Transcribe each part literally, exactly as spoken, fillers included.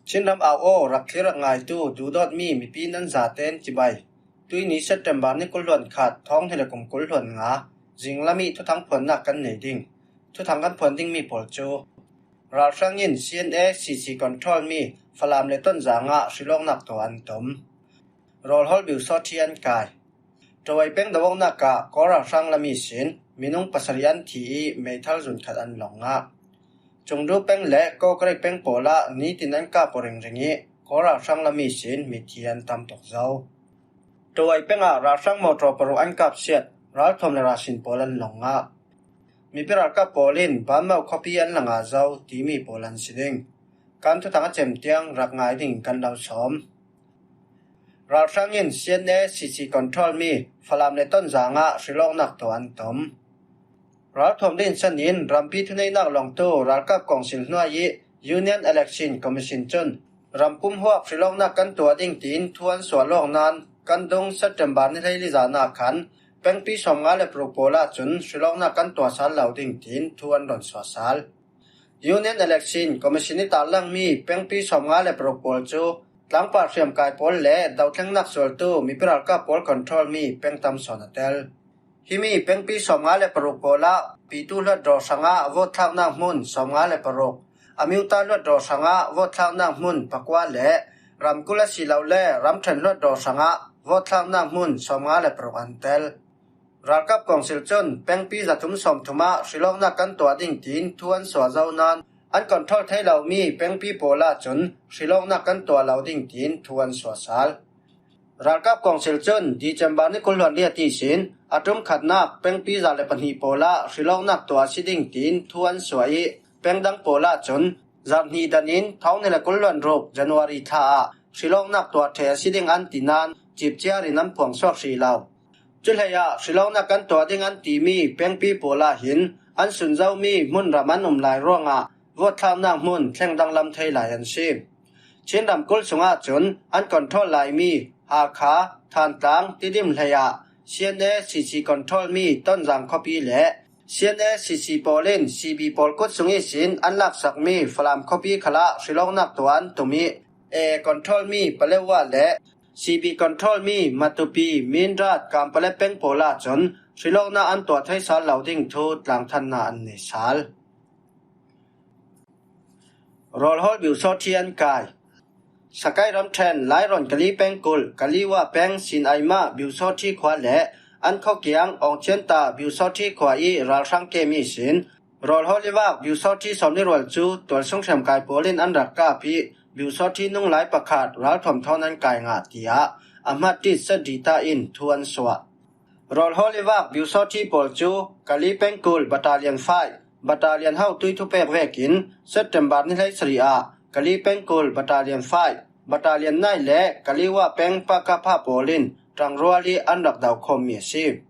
Chinram au aw, rak thlir rak ngaitu duhdawtmi mipi nan zaten cibai. Tuini September ni kul hluan khat, thawng hnih le kum kul hluan nga, zinglam i thuthang phuannak kan nei ding. Thuthang kan phuan dingmi pawl cu ralhrang in C N A C C control mi Falam le Tonzang ah hrilawknak tuah an tum. Rawlhawl biusawthi an kai. Tawai peng doawknak ah Kawl ralhrang lam ihsin minung pasarih an thi i meithal zun khat an lawng ngah. Cungdu peng le Kawkrek peng pawl ah nitin an kap aw ringring i Kawl ralhrang lam ihsin mithi an tam tuk zo. Tawai peng ah ralhrang mawtaw paruk an kap siat, ralthuam le ralsin pawl an lawng ngah. Mipi ralkap pawl in Banmau khuapi an la ngah zo timi pawl an si ding. Kan thuthang a cem tiang rak ngai ding kan lo sawm. Ralhrang in C N A C C control mi Falam le Tonzang ah hrilawknak tuah an tum. Ralthuam rinsan in rampi thuneihnak lawngtu ralkap kawngsil hnuai i Union Election Commission cun rampum huap hrilawknak kan tuah ding tiin thu an suah lawk nain kan dung September ni hleili zan ah khan pengpi sawmnga le paruk pawl ahcun hrilawknak kan tuah sal lo ding tiin thu an rawn suah sal. Union Election Commission i tarlangmi pengpi sawmnga le paruk pawl cu tlangpar hriamkai pawl le dothlengnak sualtu mipi ralkap pawl control mi peng tam sawn a tel. Himi pengpi sawmnga le paruk pawl ah Pitu hluatdaw hrangah vote thlaknak hmun sawmnga le paruk, Amyotha hluatdaw hrangah vote thlaknak hmun pakua le ramkulh asilole ramṭhen hluatdaw hrangah vote thlaknak hmun sawmnga le paruk an tel. Ralkap kawngsil cun pengpi zathum sawmthum ah hrilawknak kan tuah ding tiin thu an suah zo nain an control thei lomi pengpi pawl ahcun hrilawknak kan tuah lo ding tiin thu an suah sal. Ralkap kawngsil cun December ni kul hluan riat ihsin a ṭum khatnak pengpi za le pahnih pawl ah hrilawknak tuah a si ding tiin thu an suah i peng dang pawl ahcun zarh hnih dan in thawng hnih le kul hluan ruk January thla ah hrilawknak tuah ṭheh a si ding an ti nain cipciar in an phuang suak hrih lo. Cuhlei ah hrilawknak kan tuah ding an timi pengpi pawl ah hin an sun zomi hmunram an um lai ruangah vote thlaknak hmun thleng danglam thei lai an si. Chin ramkulh sungah cun an control laimi Hakha, Thantlang, Tidim hlei ah C N A C C control mi Tonzang khuapi le C N A C C pawl in C B pawl kut sung ihsin an laksakmi Falam khuapi khalah hrilawknak tuah an tum i A A control mi Paletwa le C B control mi Matupi, Mindat, Kanpetlet peng pawl ahcun hrilawknak an tuah thei sal lo ding thu tlangthannak an nei sal. Rawlhawl biusawthi an kai. Sakai ramṭhen Lairawn Kali pengkulh, Kaliwa peng Sinaima biusawthi khua le an khuakiang Awngchianta biusawthi khua i ralhrang kem ihsin Rawlhawl i vak biusawthi sawmli rual cu tualsung hriamkai pawl in an rak kap i biusawthi nunglai pakhat ralthuam thawn an kai ngah, tiah Ahmad Tit Sadita in thu an suah. Rawlhawl i vak biusawthi pawl cu Kali pengkulh Battalion five, Battalion hotui thupek vekin September ni hleisarih ah Kali pengkulh Battalion five, Battalion nine le Kaliwa peng Pakapha pawl in ṭangrual i an rak dokhawmmi a si.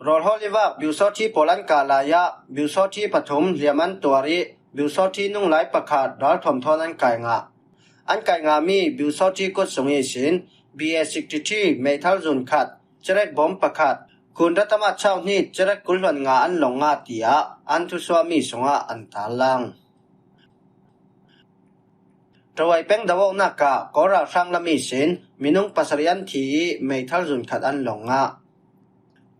Rawlhawl i vak biusawthi pawl an kah lai ah biusawthi pathum hliam an tuar i biusawthi nunglai pakhat ralthuam thawn an kai ngah. An kai ngahmi biusawthi kut sung ihsin B A sixty-three meithal zun khat, cerek bawm pakhat, kun ratama chau hnih cerek kul hluan nga an lawng ngah, tiah an thusuahmi sungah an tarlang. Ṭawai peng doawknak ah Kawl ralhrang lam ihsin minung pasarih an thi i meithal zun khat an lawng ngah.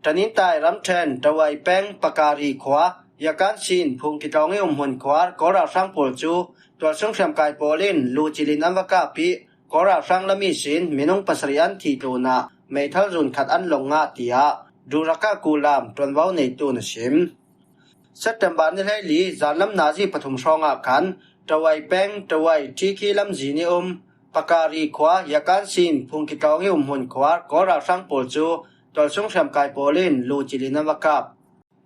Tanintai ramṭhen Ṭawai peng Pakari khua, Yakansin phungki tlawng i umhmun khuar Kawl ralhrang pawl cu tualsung hriamkai pawl in lu cilin an va kap i Kawl ralhrang lam ihsin minung pasarih an thi tlunah meithal zun khat an lawng ngah, tiah Duraka Kulam ṭuanvo neitu in a sim. September ni hleili zanlam nazi pathum hrawngah khan Ṭawai peng Ṭawai Ṭhikhi lamzin i um Pakari khua, Yakansin phungki tlawng i umhmun khuar Kawl ralhrang pawl cu tualsung hriamkai pawl in lu cilin an va kap.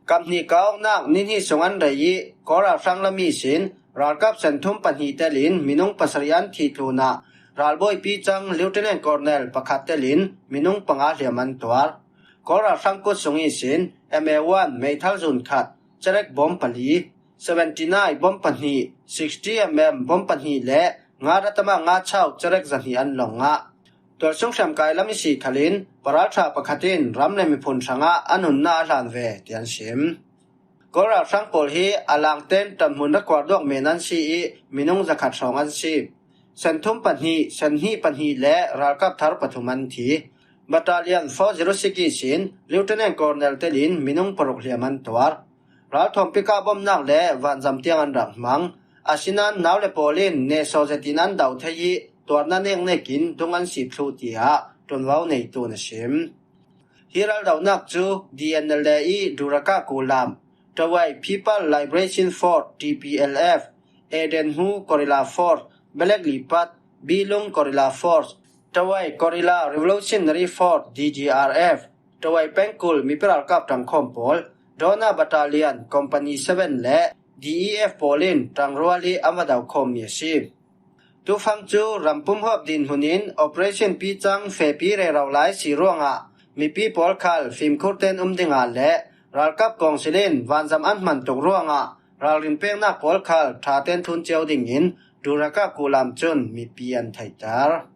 Kaphnih kah awknak ni hnih sung an rei i Kawl ralhrang lam ihsin ralkap senthum pahnih telin minung pasarih an thi tlunah ralbawipi cang Lieutenant Colonel pakhat telin minung panga hliam an tuar. Kawl ralhrang kut sung ihsin M A one meithal zun khat, cerek bawm pali, seventy nine bawm pahnih, sixty M M bawm pahnih le nga ratama nga chau cerek zahnih an lawng ngah. Tualsung hriamkai lam i si khalin paralṭha pakhat in ram le miphun hrangah a nunnak a hlan ve, tiah an sim. Kawl ralhrang pawl hi a langten ṭanhmun rakuar duak men an si i minung zakhat hrawng an si. Senthum pahnih, senhnih pahnih le ralkap thar pathum an thi. Battalion four zero six ihsin Lieutenant Colonel telin minung paruk hliam an tuar. Ralthuam pickup bomnak le vanzam tiang an rak hmang. Asinan nau le pawl in nehsawh zetin an dauh thei ih tuarna neknekin dung an sip thluh, tiah ṭuanvo neitu in a sim. Hi raldohnak cu D N L A ih Duraka kulam, Tawai People Liberation Force, T P L F, Eden Hu Guerrilla Force, Belek Lipat, Bilung Guerrilla Force, Tawai Guerrilla Revolutionary Force, D G R F, Tawai pengkul mipi ralkap ṭangkhawm pawl, Dawna Battalion, Company seven le D E F pawl in ṭangrual ih an va dauhkhawmmi a si. Tufang cu rampum huap dinhmun in Operation Picang fehpi rero lai si ruangah mipi pawl khal fimkhur tein um dingah le ralkap kawngsil in vanzam an hman tuk ruangah ralrin peknak pawl khal ṭha tein thlun cio dingin Duraka kulam cun mipi an theihter.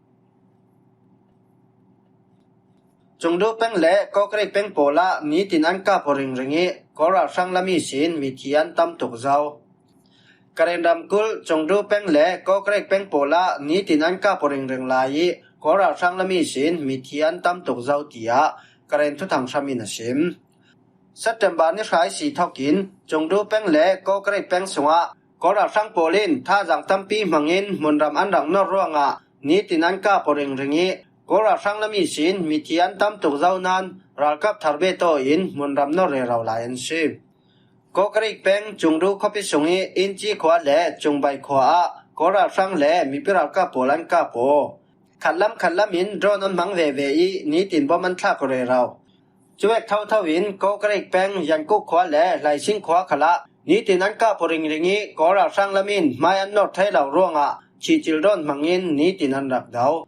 Cungdu peng le Kawkrik peng pawl ah nitin an kap aw ringring ih Kawl ralhrang lam ihsin mithi an tam tuk zo. Karen ramkulh Cungdu peng le Kawkrik peng pawl ah nitin an kap aw ringring lai ih Kawl ralhrang lam ihsin mithi an tam tuk zo, tiah Karen thuthang hram in a sim. September ni hra ihsi thokin Cungdu peng le Kawkrik peng sungah Kawl ralhrang pawl in thazaang tampi hmangin hmunram an rak nor ruangah nitin an kap aw ringring ih Kawl ralhrang lam ihsin mithi an tam tuk zo nain ralkap thar betaw in hmunram nor rero lai an si. Kawkrik peng Cungdu khuapi sungih Inci khua le Cungbai khua ah Kawl ralhrang le mipi ralkap pawl an kap aw. Khatlam khatlam in drone an hmang veve ih nitin bom an thlak aw rero. Cuvek thotho in Kawkrik peng Yankuk khua le Hlaising khua khalah nitin an kap aw ringring ih Kawl ralhrang lam in hmai an nor thei lo ruangah thihcil drone hmangin nitin an rak do.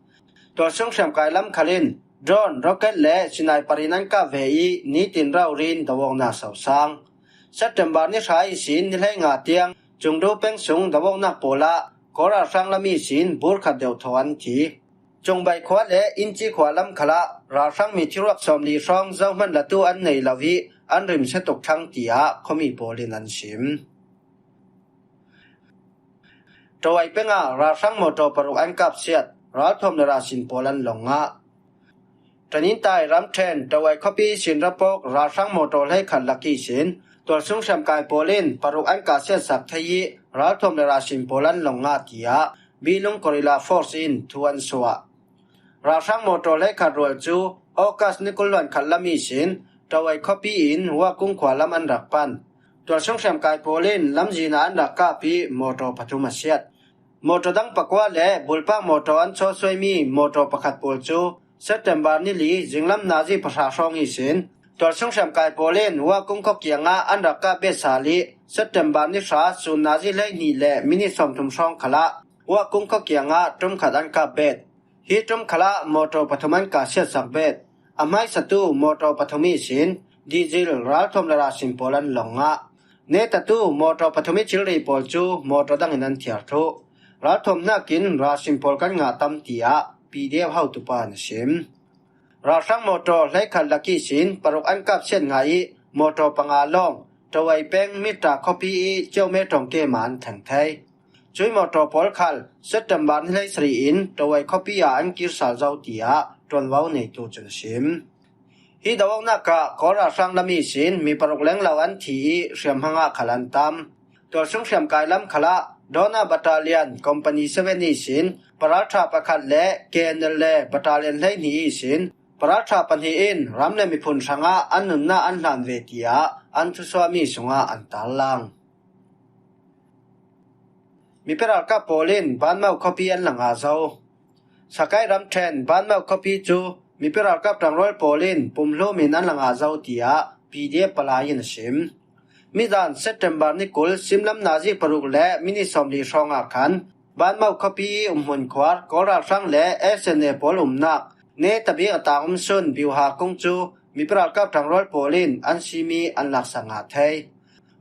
Tualsung hriamkai lam khal in drone, rocket le sniper in an kap ve ih nitin rori in do awknak sosang. September ni hra ihsin ni hleinga tiang Cungdu peng sung do awknak pawl ah Kawl ralhrang lam ihsin bur khat deuh thaw an thi. Cungbai khua le Inci khua lam khalah ralhrang mi thiruak sawmli hrawng zohman latu an nei lo ih an rimsia tuk thlang, tiah khuami pawl in an sim. Tawai pengah ralhrang mawtaw paruk an kapsiat, ralthuam le rahsin pawl an lawng ngah. Tanintai ramṭhen Tawai khuapi ihsin rapawk ralhrang mawtaw hleikhat lak ihsin tualsung hriamkai pawl in paruk an kahsiatsak thei ih ralthuam le rahsin pawl an lawng ngah, tiah Bilung Guerrilla Force in thu an suah. Ralhrang mawtaw hleikhat rual cu August ni kul hluan khat lam ihsin Tawai khuapi in Wakung khua lam an rak pan. Tualsung hriamkai pawl in lamzin ah an rak kap ih mawtaw pathum a siat. Mawtaw dang pakua le bulpak mawtaw an chawsuaimi mawtaw pakhat pawl cu September ni li zinglam nazi pahra hrawng ihsin tualsung hriamkai pawl in Wakung khua kiangah an rak kap bet sal ih September ni hra sun nazi hleihnih le minit sawmthum hrawng khalah Wakung khua kiangah ṭum khat an kap bet. Hi ṭum khalah mawtaw pathum an kahsiatsak bet. A hmaisatu mawtaw pathum ihsin diesel, ralthuam le rahsin pawl an lawng ngah. Netatu mawtaw pathum ih thilri pawl cu mawtaw dangin an thiar thluh. Ralthuam hnakin rahsin pawl kan ngah tam, tiah P D F hotupa in a sim. Ralhrang mawtaw hleikhat lak ihsin paruk an kapsiat ngah ih mawtaw panga lawng Tawai peng Mitra khuapi ih Ciome ṭawng kem ah an thleng thei. Cui mawtaw pawl khal September ni hleisarih in Tawai khuapi ah an kir sal zo, tiah ṭuanvo neitu cun a sim. Hi do awknak ah Kawl ralhrang lam ihsin mi paruk lenglo an thi ih hriamhma ah khal an tam. Tualsung hriamkai lam khalah Dawna Battalion Company seven ihsin paralṭha pakhat le K N L A Battalion hleihnih ihsin paralṭha pahnih in ram le miphun hrangah an nunnak an hlan ve, tiah an thusuahmi sungah an tarlang. Mipi ralkap pawl in Banmau khuapi an la ngah zo. Sakai ramṭhen Banmau khuapi cu mipi ralkap ṭangrual pawl in pumhlum in an la ngah zo, tiah P D F palai in a sim. Mizan September ni kul simlam nazi paruk le minit sawmli hrawngah khan Banmau khuapi ih umhmun khuar Kawl ralhrang le S N A pawl umnak Netabik a tang um sun Biuha kung cu mipi ralkap ṭangrual pawl in an sim ih an laksak ngah thei.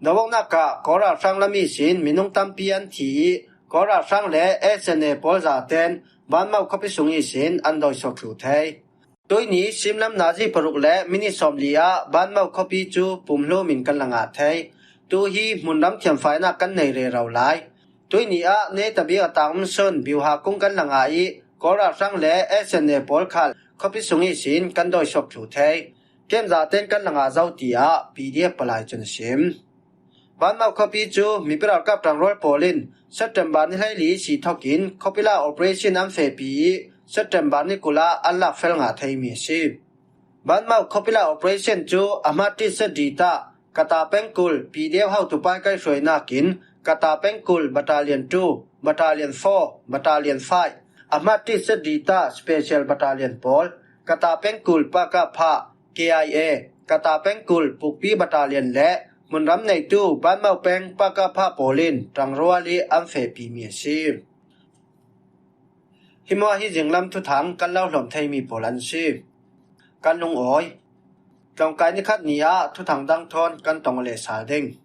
Do awknak ah Kawl ralhrang lam ihsin minung tampi an thi ih Kawl ralhrang le S N A pawl zaten Banmau khuapi sung ihsin an dawi suak thluh thei. Tuihni simlam nazi paruk le minit sawmli ah Banmau khuapi cu pumhlum in kan la ngah thei. Tu hi hmunram thiamfainak kan nei rero lai. Tuini ah neita bik a tang um sun biuha kung kan la ngah i, Kawl ralhrang le S N A pawl khal khuapi sung ihsin kan dawi suak thlu thei. Kem zaten kan la ngah zo tiah P D F palai cun a sim. Banmau khuapi cu mipi ralkap ṭangrual pawl in September ni hleili ihsi thokin khuapi la operation an fehpi i, September ni kul ah an lak fel ngah theimi a si. Banmau khuapi la operation cu Ahmad Tit Set Dita, Kata pengkul P D F hotupa kaihhruainak in Kata pengkul Battalion two, Battalion four, Battalion five, Ahmad Tit Set Dita Special Battalion pawl, Kata pengkul Pakapha, K I A, Kata pengkul Pukpi Battalion le hmunram neitu Banmau peng Pakapha pawl in ṭangrual i an fehpimi a si. Hi hmuah hi zinglam thuthang kan lo hlawm theimi pawl an si. Kan lungawi. Tlawngkai ni khat ni ah thuthang dang thawn kan tong le sal ding.